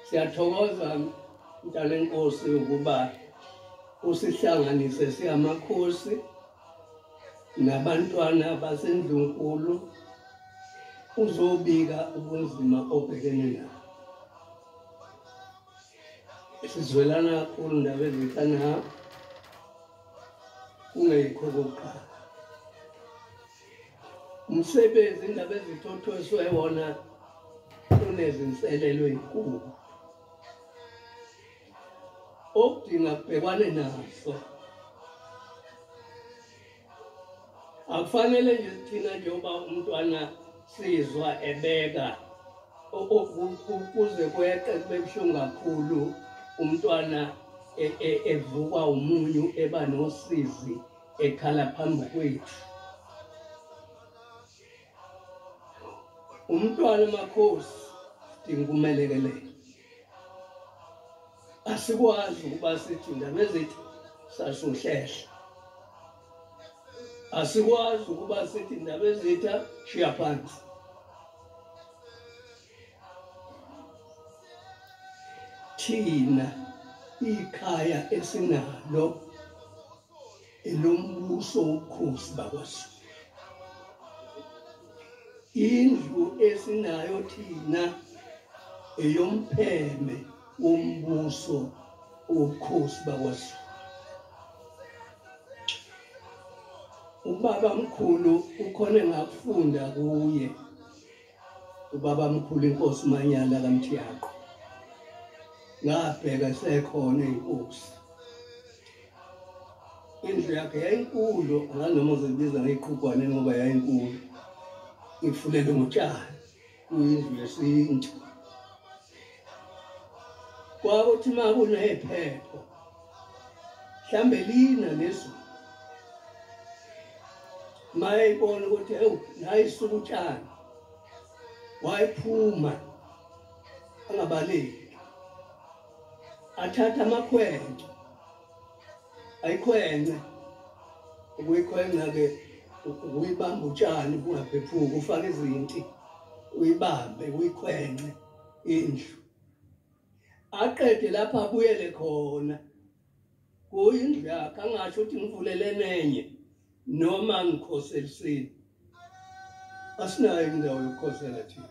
Siyathokoza mntanenkosi ukuba usihlanganise siyamakhosi nabantwana basendlunkulu uzobika ubunzima obhekene nabo. Sizwelana kakhulu ndaba ezithana kungeyikho kokuqala. Umsebenzi indaba ezithothweswe wona unezinselelo ezinkulu okudinga kubhekwane naso. Akufanele nje thina njengoba umntwana sizwa ebeka kuze kweqe kube buhlungu kakhulu umntwana evukwa umunyu eba nosizi ekhala phambi kwethu. Umntwana makhosi sidinga ukumelekelela. Asikwazi ukuba sithi indaba ezithi sasuhlehla. Asikwazi ukuba sithi indaba ezitha shiya phansi. Thina ikhaya esinalo elombuso wobukhosi bakwaZulu. Indlu esinayo thina eyompheme wombuso wobukhosi bakwaZulu. Ubaba mkhulu ukhona engakufunda kuye. Ubaba mkhulu inkosi Manyala kaMthiyaqo. Ngabheka sekhona inkosi. Indlu yakhe yayinkulu, anganoma uzoyibiza ngeqhugwane ngoba yayinkulu. Ifulelwe ngotshani, kuyindlu yesintu. Kwakuthi uma kunephepho mhlambe lina nezulu, mayibona ukuthi ewu nayisuka utshani, wayiphuma angabaleki, athatha amakhwenco ayikhwence. Ukuyikhwenca-ke ukuyibamba utshani bungaphephuki, ufake izinti uyibambe uyikhwence indlu, aqede lapha abuyele khona kuyindlu yakhe, angasho ukuthi ngivulele nenye noma ngikhoselisile. Asinayo indawo yokukhosela thina.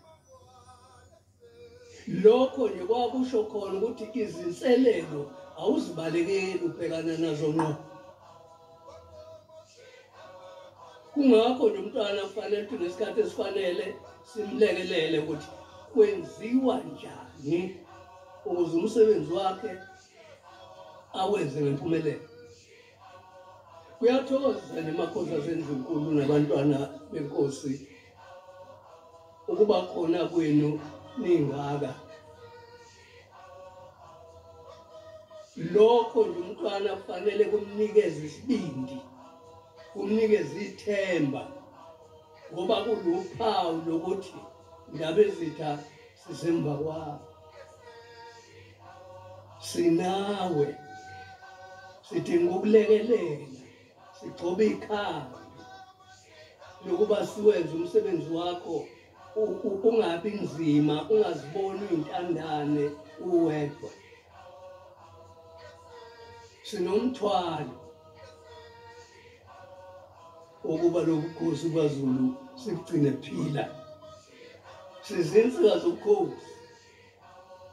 Lokho nje kwakusho khona ukuthi izinselelo awuzibalekeli, ubhekana nazo ngqo. Kungakho nje umntwana kufanele ukuthi ngesikhathi esifanele simlekelele ukuthi kwenziwa njani ukuze umsebenzi wakhe awenze ngempumelelo. Kuyathokozisa nemakhosi asendlunkulu nabantwana benkosi ukuba khona kwenu ningaka. Lokho nje umntwana kufanele kumnikeze isibindi, kumnikeze ithemba, ngoba kuluphawu lokuthi ndaba ezitha sisemva kwakho, sinawe, sidinga ukulekelela, sigcobe ikhambi lokuba siwenze umsebenzi wakho ungabi nzima, ungaziboni uyintandane uwedwa. Sinomthwalo wokuba lobukhosi kwaZulu sikugcine phila. Sizinsika zobukhosi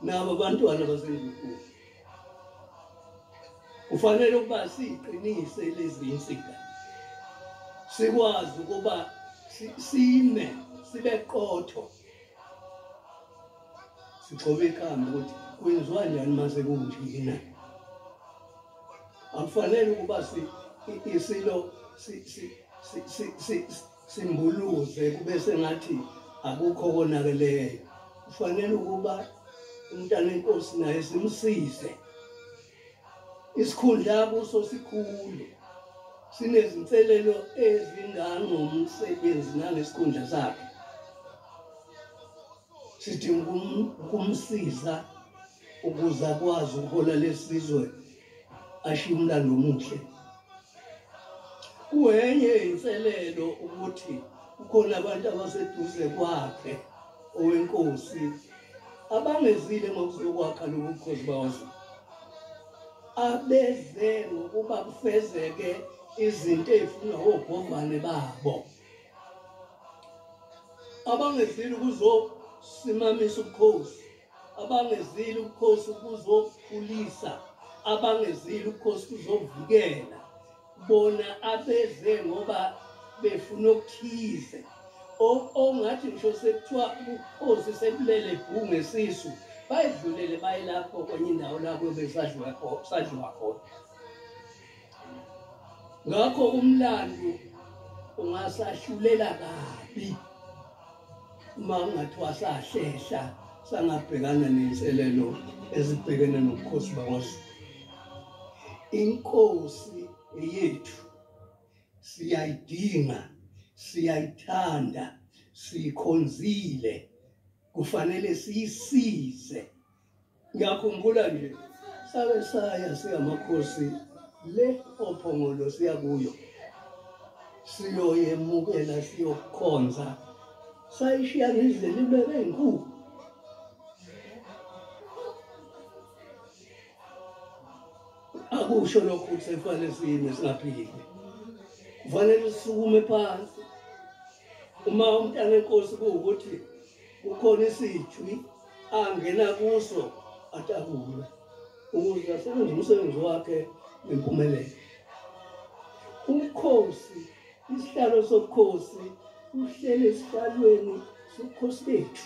nabo abantwana basendlunkulu. Kufanele ukuba siqinise lezi insika, sikwazi ukuba sime sibe qotho, sigxobe ikhambi ukuthi kwenziwa njani mase kunjena. Akufanele ukuba isilo simbuluze kube sengathi akukho konakeleyo. Kufanele ukuba umntana enkosi naye simsize. Isikhundla kuso sikhulu, sinezinselelo ezingangomsebenzi nangesikhundla sakhe. Sidinga ukumsiza ukuze akwazi ukuhola lesizwe ashiye umlando omuhle. Kuwenye inselelo ukuthi kukhona abantu abaseduze kwakhe owenkosi abangezile ngokuzokwakha lobu bukhosi bakwaZulu, abeze ngokuba kufezeke izinto ezifunwa ogovane babo, abangezile ukuzosimamisa ubukhosi, abangezile ubukhosi ukuzokhulisa, abangezile ubukhosi kuzovikela. Bona abeze ngoba befuna okuthize, ongathi ngisho sekuthiwa ubukhosi sebulele bhu ngesisu, bayidlulele bayilapho kwenye indawo la kuyobe sadliwa khona. Ngakho umlando ungasahlulela kabi uma kungathiwa sahlehla sangabhekana nenselelo ezibhekene nobukhosi bakwaZulu. Inkosi yethu siyayidinga, siyayithanda, siyikhonzile, kufanele siyisize. Ngiyakhumbula nje sabe saya singamakhosi le oPhongolo siya kuyo, siyoyemukela, siyokhonza, sayishiya ngendlela ibeke enkulu. Akusho lokho ukuthi sekufanele sime singaphili, kufanele sisukume phansi. Uma umntana enkosi kuwukuthi kukhona isijwi angena kuso atakulwe ukuze asebenze umsebenzi wakhe ngempumelelo. Ubukhosi, isihlalo sobukhosi uhlele esihlalweni sobukhosi bethu,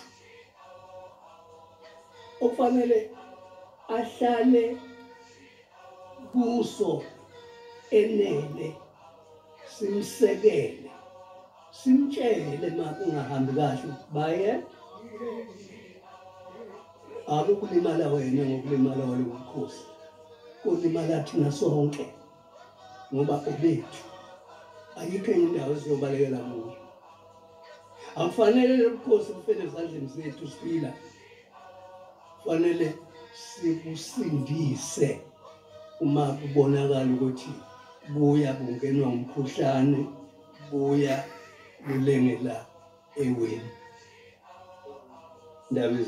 okufanele ahlale kuso enele, simsekele, simtshele uma kungahambi kahle baye. Akukulimala wena ngokulimala walobu bukhosi, kulimala thina sonke ngoba obethu. Ayikho enye indawo esiyobalekela kuyo. Akufanele lobukhosi bufele ezandleni zethu siphila, kufanele sikusindise uma kubonakala ukuthi buya bungenwa umkhuhlane, buya bulengela eweni. Ndaba